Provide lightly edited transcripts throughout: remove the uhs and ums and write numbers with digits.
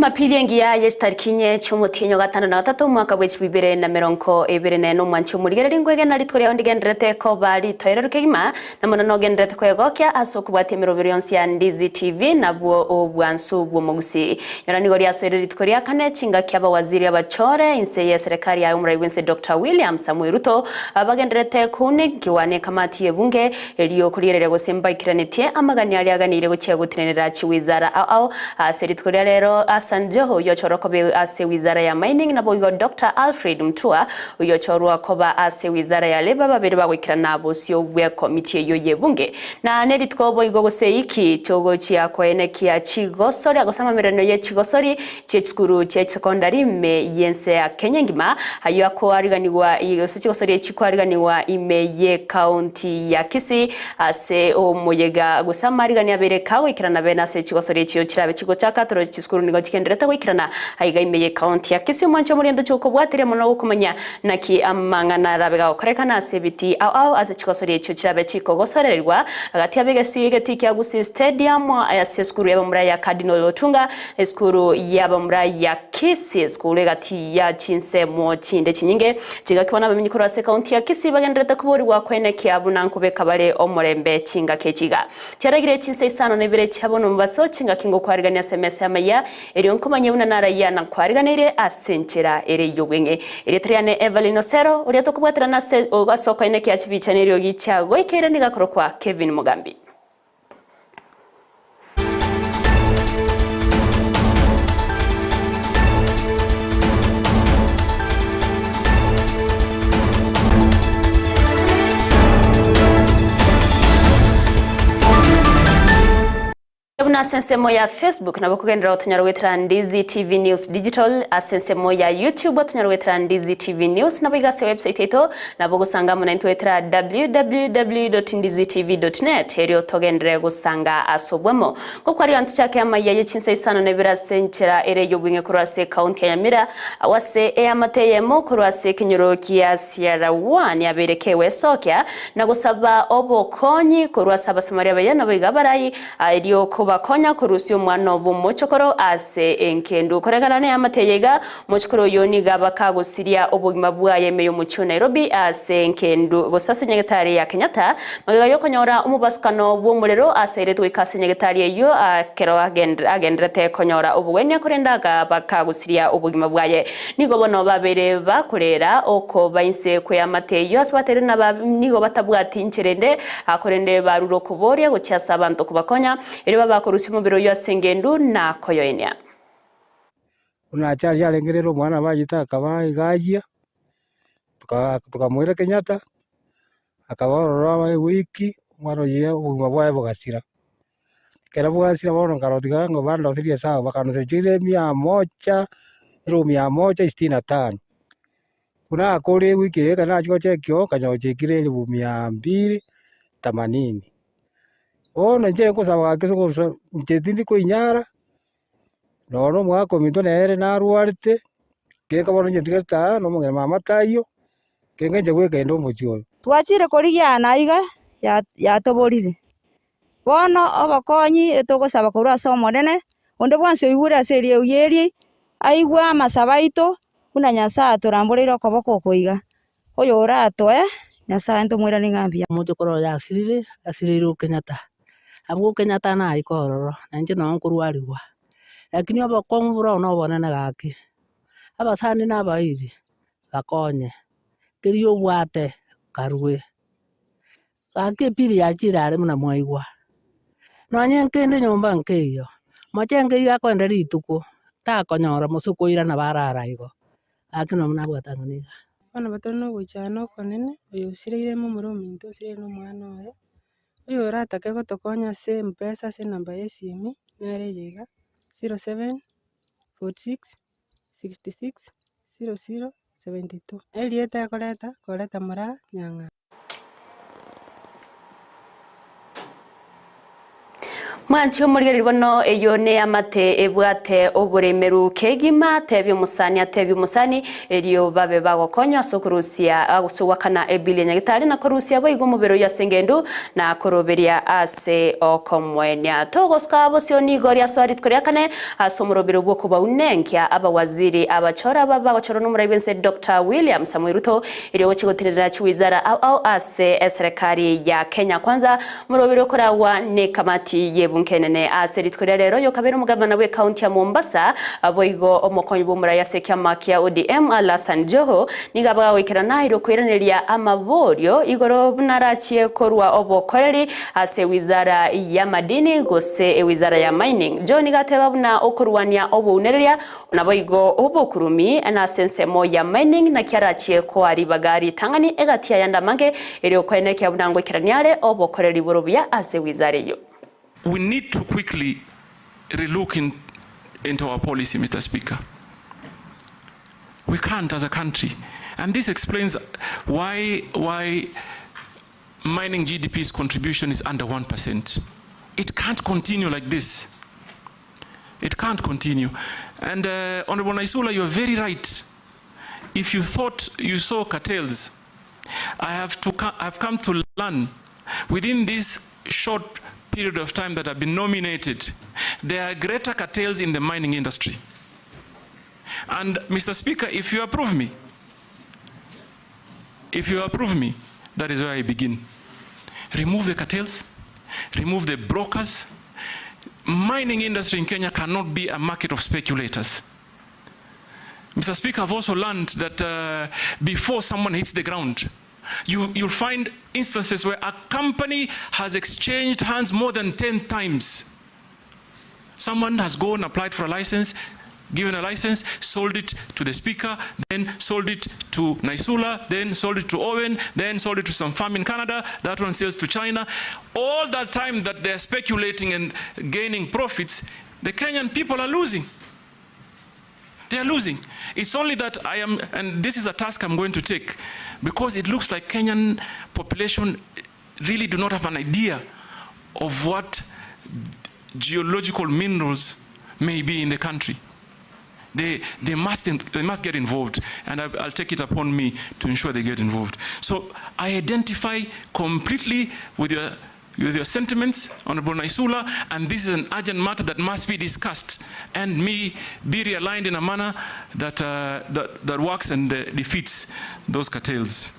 Jumapili engiya ye chitariki inye chi'omotienyi o gatano na gatato omwaka bwe chibwa ibere na merongo ebere nene omwanchi omorigereria nkwegena rituko riao ndigendererete koba ritoereru kegima na mono nogendererete kwegokia ase okobwatia emerobero yonsi ya Ndizi TV nabwo obwansu bw'omogusii. Nyora nigo riasoire rituko ria kane chingaki abawaziri abachore inse y'eserekari yaye omorai bw'ense Doctor William Samoei Ruto bagendererete kounenkiwa nekamati y'ebunge Erio korigereria gose mbaikeranetie amagani aria aganeire gochia gotenenera chiwizara ao ao ase rituko ria rero, Hassan Joho oyochorwa koba ase wizara ya Mining naboigo Doctor Alfred Mutua oyochorwa koba ase wizara ya Labour babere bagoikerana bosio bw'ekomiti eyio y'ebunge. Na nerituko boigo gose iki togochia koenekia chigosori gose amamererano ye chigosori chi'echisukuru chie chisecondary ime y'ense ya Kenya engima, ayio akoariganigwa gose chigosori echi chikoariganigwa ime y'ecounty ya Kisii ase omoyega gose amaarigani abere kagoikerana bene ase chigosori echio chirabe chigochaka toroche chisukuru nigo chigendererete goikerana aiga ime y'ecounty ya Kisii omwancho omorento chokobwatiria mono gokomanya naki amang'ana arabe gagokorekana ase ebitii ao ao ase chigosori echio chirabe chikogosorerigwa gati abegesi egetii kia Gusii Stadium ase esukuru y'abamura ya Cardinal Otunga Esukuru y'abamura ya Kisii, esukuru egati ya chinsemo chinde chinyinge chigakigwa nabamenyi korwa ase ekaunti ya Kisii bagendererete koborigwa koenekia buna nkobeka bare omorembe chingaki echi iga. Chiaragire chinsa isano na ibere chia bono omobaso chingaki ngokwarigania ase emesa y'amaiya erio nkomanye buna naraiya na nkwariganeire ase enchera ere y'obweng'e. Erieta riane Evelyn Osero, oria tokobwaterana ase ase okoenekia chibicha na eriogi chiagoikeire nigo akorokwa Kevin Mugambi. Buna ase ensemo ya Facebook nabo okogenderera gotonyora goetera Ndizi TV News Digital, ase ensemo ya YouTube otonyora goetera Ndizi TV News, naboigo ase website yaito nabo ogosanga amo naintwe goetera www.ndizitv.net erio togenderere gosanga ase obwamo. Ngokwarire ntochake amaiya ye chinsa isano na ibere ase enchera ere y'obweng'e korwa ase ekaunti ya Nyamira, agwo ase eamate eyemo korwa ase ekenyoro kia Sierra One yabeire kegwesokia na gosaba obokonyi korwa ase Abasamaria abaye naboigo abarai Erio kobakonya korusia omwana obo omochokoro ase engendu. Koreng'ana neamate eye iga, omochokoro oyio nigo abakagosiria obogima bwaye ime y'omochie o Nairobi ase engendu gose ase nyagetari ya Kenyatta magega y'okonyora omobasukano bw'omorero asairetwe goika ase nyagetari eyio ekero agenderete konyora obogwenia korende abakagosiria obogima bwaye. Nigo bono babeire bakorera okoba inse kw'eamate eyio ase bateire na nigo batabwati inchera ende Korende barure okoboria gochia ase abanto kobakonya, erio babakorusia omobere oyio ase engendu na koyoenia. Buna achari yarenge rero omwana abayete akaba iga ayia, tokamoira Kenyatta, akaba ororo ewiki, omwana oyio obogima bwaye bogasira. Ekero bwasira bono nkarora tiga ng'a bandoserie esabu, bakandoseria chire mia moja, elfu mia moja sitini na tano. Buna nakorire ewiki eye ekero nachia gocheki oo, nkanyora gochekire elifu mia mbili themanini. Bono inche nkosaba gaki ase ogosa inche tindi koinyara, nonye na omogaka ominto nere narwarete, kegeka bono inche ntigarete aa na omong'ina mama taiyo, kegeka inche bweka inde omochie oyo. Twachire korigia aa na iga yatoborire. Bono obokonyi etogosaba korwa ase Omonene, onde bwensi oigure ase eriogi eri, aigwe amasabo aito, buna Nyasae atoramboreire okoboko oko iga. Oyoratoe, Nyasae ntomoiranie ng'a mbuya. Omochokoro oyo asirire, asireire o Kenyatta. Abwo o Kenyatta naika ororo, na inche noo nkorwarigwa. Lakini obokong'u bore na obonene gaki, abasani na abairi, bakonye, keria obwate, karue. Gaki epili yachire are buna mwaigwa, nonye nkende nyomba nkeiyo, mochenge iga akoenda rituko, takonyora mose okoirana barara igo, gaki nonya nabwate ang'ana iga. Bono batari na ogoichana okonene, oyo osireire momura ominto osireire na omwana oye, oyo oratake gotokonya ase mpesa ase enamba ya esimi, nere eye iga, 07 46 66 00 72. Erieta ekoreta, koreta moraa nyang'aa. Mwanche omorigereria bono eyio neamate ebwate oboremeru kegima, tebia omosani atebie omosani, erio babe bagokonywa ase okorusia gose goakana ebili ya nyagetari na korusia boigo omobere oyio ase engendu na koroberia ase okomoenia. Togosuka bosio nigo riasoa rituko ria kane ase omorobero bw'okobaunenkia abawaziri abachore aba bagochorwa nomorai bw'ense Doctor William Samoei Ruto erio gochia gotenenera chiwizara ao ao ase eserekari ya Kenya Kwanza Morobere okoragwa nekamati y'ebunke enene ase rituko ria rero yokabere omogavana bw'ecounty ya Mombasa boigo omokonyi bw'omorai ase ekiama kia ODM Alhassan Joho nigo abagoikerana erio koiraneria amaborio igoro buna arachie korwa obokoreri ase ewizara y'amadini gose ewizara ya mining. Joho nigo ateba buna okorwania obounereria Naboigo obokurumi nase ensemo ya mining naki arachie koa ribaga ritang'ani egati y'ayande amange, erio koenekia buna ngoikerania are obokoreri bore obuya ase wizara eyio. We need to quickly relook into our policy, Mister Speaker. We can't as a country. And this explains why, why mining GDP's contribution is under 1%. It can't continue like this. It can't continue. And uh, Honorable Naisula, you are very right. If you thought you saw cartels, I have, to I've come to learn within this short period of time that I've been nominated, there are greater cartels in the mining industry. And Mr. Speaker, if you approve me, if you approve me, that is where I begin. Remove the cartels, remove the brokers. Mining industry in Kenya cannot be a market of speculators. Mr. Speaker, I've also learned that uh, before someone hits the ground, you, you'll find instances where a company has exchanged hands more than 10 times. Someone has gone, applied for a license, given a license, sold it to the speaker, then sold it to Naisula, then sold it to Owen, then sold it to some farm in Canada, that one sells to China. All that time that they're speculating and gaining profits, the Kenyan people are losing. They are losing. It's only that I am, and this is a task I'm going to take, because it looks like Kenyan population really do not have an idea of what geological minerals may be in the country. They, they, must, they must get involved, and I, I'll take it upon me to ensure they get involved. So I identify completely with your, with your sentiments, Honorable Naisula, and this is an urgent matter that must be discussed and me be realigned in a manner that, uh, that, that works and uh, defeats those cartels.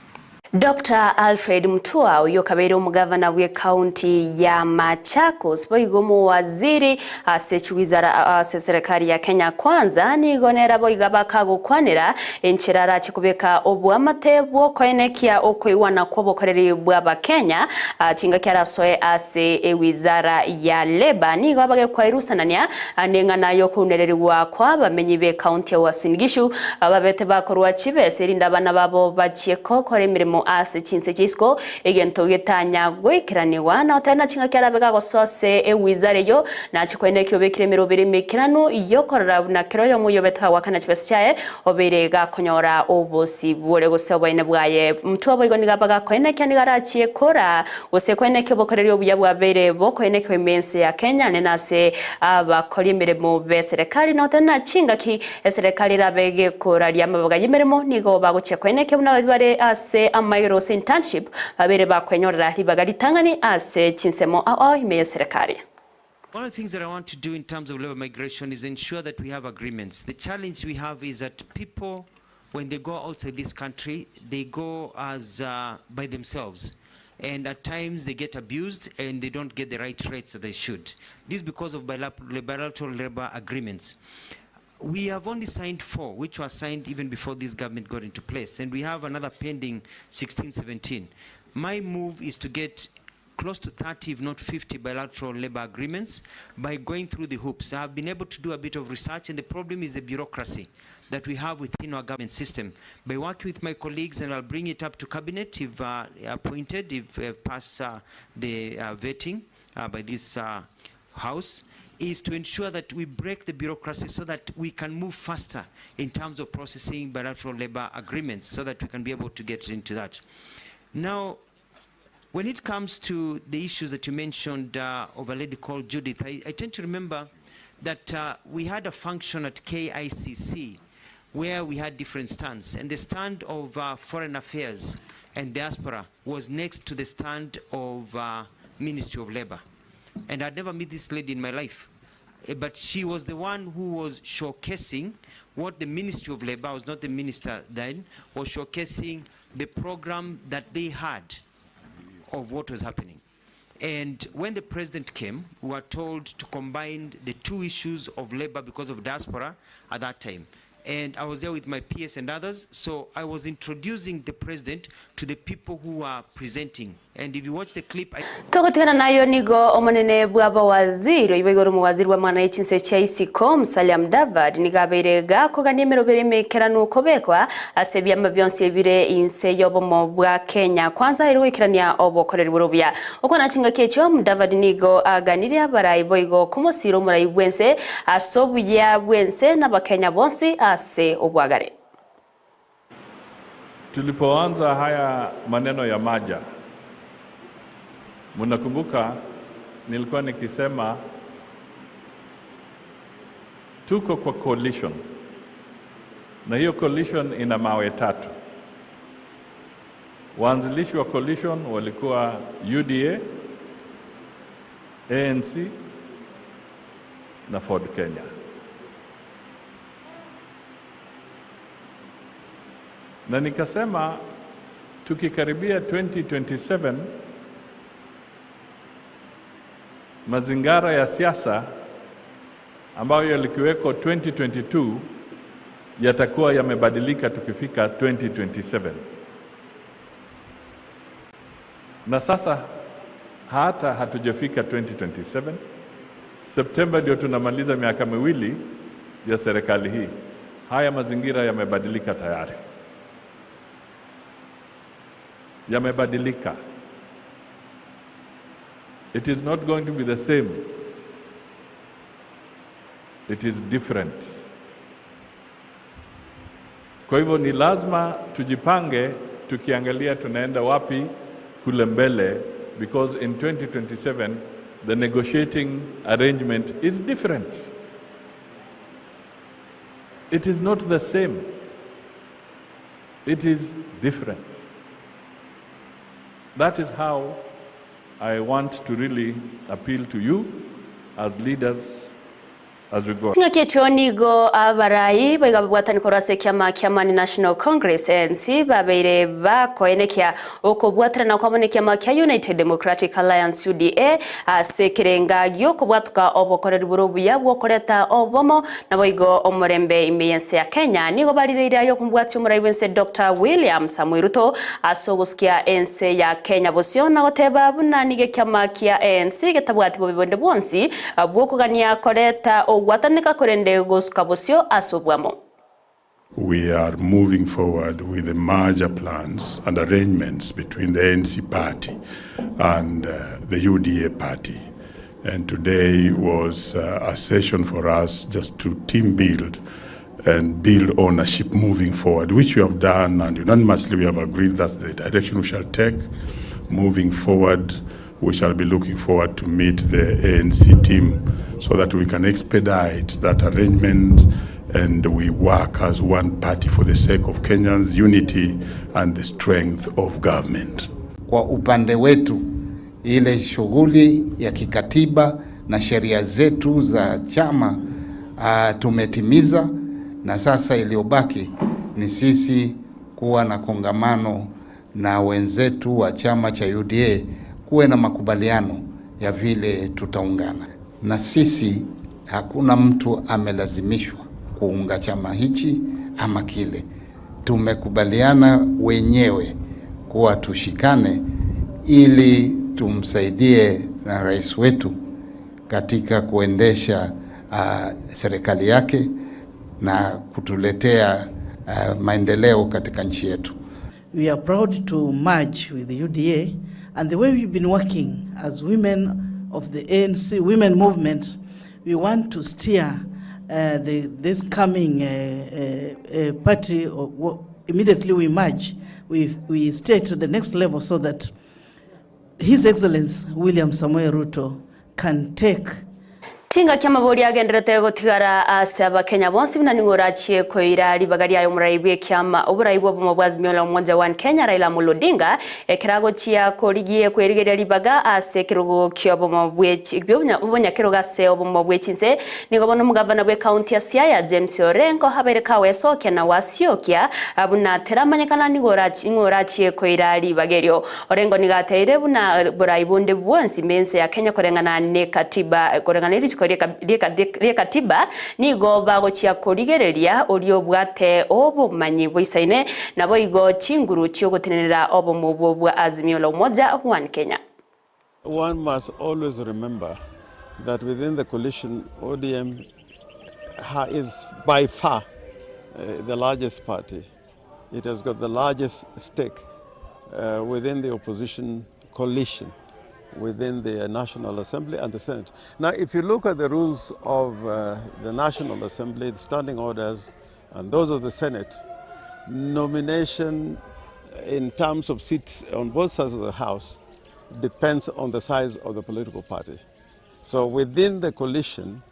Doctor Alfred Mutua oyio okabeire omogavana bw'ecounty ya Machakos boigo omowaziri ase chiwizara ase eserekari ya Kenya Kwanza nigo nere boigo bakagokwanera enchera arache kobeka oboamate bw'okoenekia okoigwana kw'obokoreri bw'abakenya chingaki arasoe ase ewizara ya Labour nigo abagekwaerusanania neng'ana y'okounererigwa kw'abamenyi b'ecounty ya Uasin Gishu Ababete bakorua chibesa erinde abana babo bachie gokora emeremo ase chinse chia isiko, egento getanya goikeranigwa. Na otari na chingaki arabe gagosoa ase ewizara eyio, nachie koenda eki obekire emeroberi emeikeranu y'okorora buna kera oyomo oyobete kagoakana chibesa chiaye obeire gakonyora obosibore gose oboene bwaye. Mtwe boigo nigo aba gakoenekia nigo arachie koraa gose koenekia obokoreri obuya bwabeire bokoenekiwa ime ense ya Kenya nene ase abakori emeremo b'eserekari na otari na chingaki Eserekari erabe gekoraria amabaga y'emeremo nigo bagochia koenekia buna baria bare ase amaegero gose internship babeire bakwenyorera ribaga ritang'ani ase chinsemo ao ao ime y'eserekari. One of the things that I want to do in terms of labor migration is ensure that we have agreements. The challenge we have is that people, when they go outside this country, they go as uh, by themselves. And at times they get abused and they don't get the right rates that they should. This is because of bilateral labor agreements. We have only signed four, which were signed even before this government got into place. And we have another pending 16, 17. My move is to get close to 30, if not 50 bilateral labor agreements by going through the hoops. I have been able to do a bit of research, and the problem is the bureaucracy that we have within our government system. By working with my colleagues, and I'll bring it up to cabinet if uh, appointed, if uh, pass uh, the uh, vetting uh, by this uh, house, is to ensure that we break the bureaucracy so that we can move faster in terms of processing bilateral labor agreements so that we can be able to get into that. Now, When it comes to the issues that you mentioned of a lady called Judith, I, I tend to remember that we had a function at KICC where we had different stands, and the stand of Foreign Affairs and Diaspora was next to the stand of Ministry of Labor. And I'd never met this lady in my life, but she was the one who was showcasing what the Ministry of Labor, I was not the minister then, was showcasing the program that they had of what was happening. And when the president came, we were told to combine the two issues of labor because of diaspora at that time. And I was there with my PS and others, so I was introducing the president to the people who are presenting. And if you watch the clip, I Togotigana nayo nigo omonene bw'abawaziri oiba igoro omowaziri bw'amang'ana y'echinse chia isiko Musalia Mudavadi nigo abeire gakogania emeroberi emekeranu kobekwa ase ebiama bionsi ebire inse y'obomo bwa Kenya kwanza ere goikerania obokoreri bore obuya. Okwana chingaki echio Mudavadi nigo aganirie abarai boigo komosira omorai bw'ense ase obuya bw'ense n'abakenya bonsi ase obwagare. Tulipoanza haya maneno ya merger, mnakumbuka nilikuwa nikisema tuko kwa coalition, na hiyo coalition ina mawe tatu. Waanzilishi wa coalition walikuwa UDA, ANC na Ford Kenya. Na nikasema tukikaribia 2027 mazingara ya siasa ambayo yalikuweko 2022 yatakuwa yamebadilika tukifika 2027. Na sasa hata hatujafika 2027. Septemba ndio tunamaliza miaka miwili ya serikali hii. Haya mazingira yamebadilika tayari, yamebadilika. It is not going to be the same. It is different. Kwa hivyo ni lazima tujipange tukiangalia tunaenda wapi kule mbele because in 2027 the negotiating arrangement is different. It is not the same. It is different. That is how I want to really appeal to you as leaders as we go. Ng'aki echio nigo abarai baiga babwatani korwa ase ekiama kia Amani National Congress ANC babeire bakoenekia okobwaterana kwabo na ekiama kia United Democratic Alliance UDA ase ekerenga giokobwatuka obokoreri bore obuya bwokoreta obomo naboigo omorembe ime y'ense ya Kenya nigo barireire aye okombwatia omorai bwense Dr. William Samoei Ruto ase ogosukia ense ya Kenya bosio na goteba buna nigo ekiama kia ANC getabwati bobe bonde bwonsi bwokogania koreta ogwataneka korende gosuka bosio ase obwamo. We are moving forward with the merger plans and arrangements between the ANC party and the UDA party. And today was a session for us just to team build and build ownership moving forward, which we have done, and unanimously we have agreed that's the direction we shall take. Moving forward, we shall be looking forward to meet the ANC team so that we can expedite that arrangement and we work as one party for the sake of Kenyans' unity and the strength of government. Kwa upande wetu, ile shughuli ya kikatiba na sheria zetu za chama tumetimiza, na sasa iliyobaki ni sisi kuwa na kongamano na wenzetu wa chama cha UDA, kuwe na makubaliano ya vile tutaungana. Na sisi hakuna mtu amelazimishwa kuunga chama hichi ama kile. Tumekubaliana wenyewe kuwa tushikane ili tumsaidie na rais wetu katika kuendesha serikali yake na kutuletea maendeleo katika nchi yetu. We are proud to merge with the UDA, and the way we've been working as women of the ANC women movement, we want to steer this coming party. Or, immediately we merge, we stay to the next level so that His Excellency William Samoei Ruto can take Chingaki amabori agenderete gotigara ase Abakenya bonsi buna nigo orachie koira ribaga riaye omorai bw'ekiama oborai bw'obomo bwa Azimio la Umoja One Kenya Raila Amolo Odinga ekero agochia korigie kwerigeria ribaga ase ekerogo ki'obomo bwe obonyakerogo ase obomo bwe chinse nigo bono omogavana bw'ecounty ya Siaya James Orengo abaire kagoesokia na gwasiokia buna teramanyekana nigo orachie koira ribaga erio Orengo nigo ateire buna borai bonde bwonsi b'ense ya Kenya koreng'ana n'ekatiba koreng'ana n'erichiko ri'ekatiba nigo bagochia korigereria oria obwate obomanyi boisaine naboigo chinguru chiogotenenera obomo obwo bwa Azimio la Umoja One Kenya. One must always remember that within the coalition ODM is by far the largest party. It has got the largest stake within the opposition coalition, within the National Assembly and the Senate. Now, if you look at the rules of the National Assembly, the standing orders, and those of the Senate, nomination in terms of seats on both sides of the House depends on the size of the political party. So within the coalition,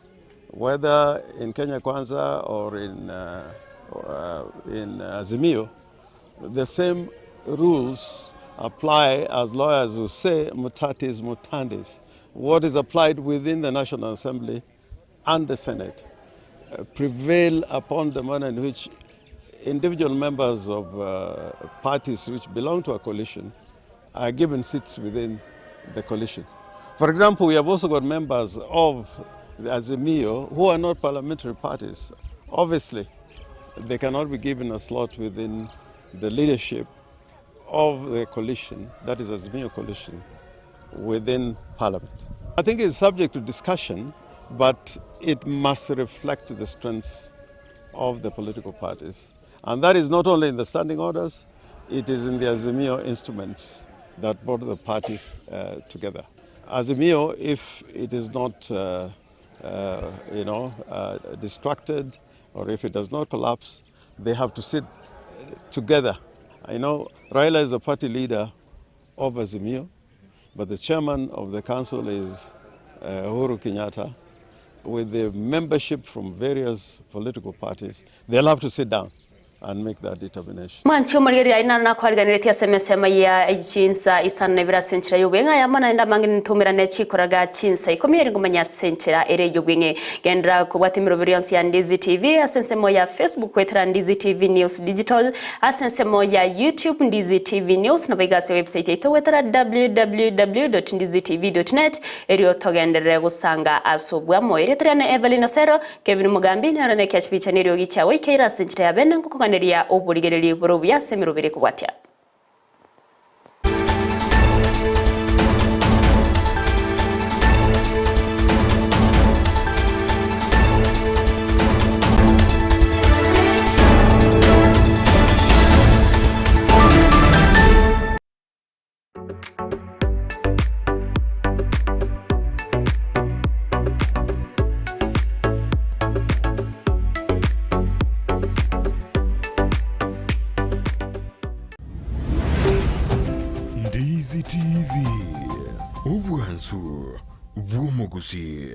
whether in Kenya Kwanza or in Azimio, the same rules apply, as lawyers will say, mutatis mutandis. What is applied within the National Assembly and the Senate prevail upon the manner in which individual members of parties which belong to a coalition are given seats within the coalition. For example, we have also got members of the Azimio who are not parliamentary parties. Obviously, they cannot be given a slot within the leadership of the coalition, that is Azimio coalition, within parliament. I think it's subject to discussion, but it must reflect the strengths of the political parties. And that is not only in the standing orders, it is in the Azimio instruments that brought the parties together. Azimio, if it is not distracted, or if it does not collapse, they have to sit together. I know Raila is a party leader of Azimio, but the chairman of the council is Uhuru Kenyatta. With the membership from various political parties, they'll have to sit down and make that determination. Mwanchi omorigereria aina nakwariganiretie ase emesemo ya chinsa isano na ibere ase enchera y'obweng'e aya amo naende amange nintumerane chikoraga chinsa ikomi eri ngomanya ase enchera ere y'obweng'e genderera kobwata emeroberi yonsi ya Ndizi TV ase ensemo ya Facebook goetera Ndizi TV News Digital ase ensemo ya YouTube Ndizi TV News nabo iga ase website yaito goetera www.ndizitv.net erio togenderere gosanga ase obwamo. Erieta riane Evelyn Osero, Kevin Mugambi nere one ekiachibicha neriogi chiago ikeire ase enchera ya bene ngokoganeria oborigereria bore obuya ase emeroberi ekobwatia. Ndizi TV, obwansu bw'omogusii.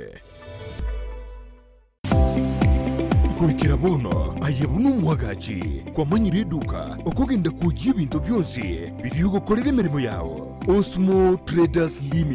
Goikera bono aye buna omwagachi kwamanyire eduka okogenda kwoyia ebinto bionsi biria ogokorera emeremo yao. Osmo Traders Limited.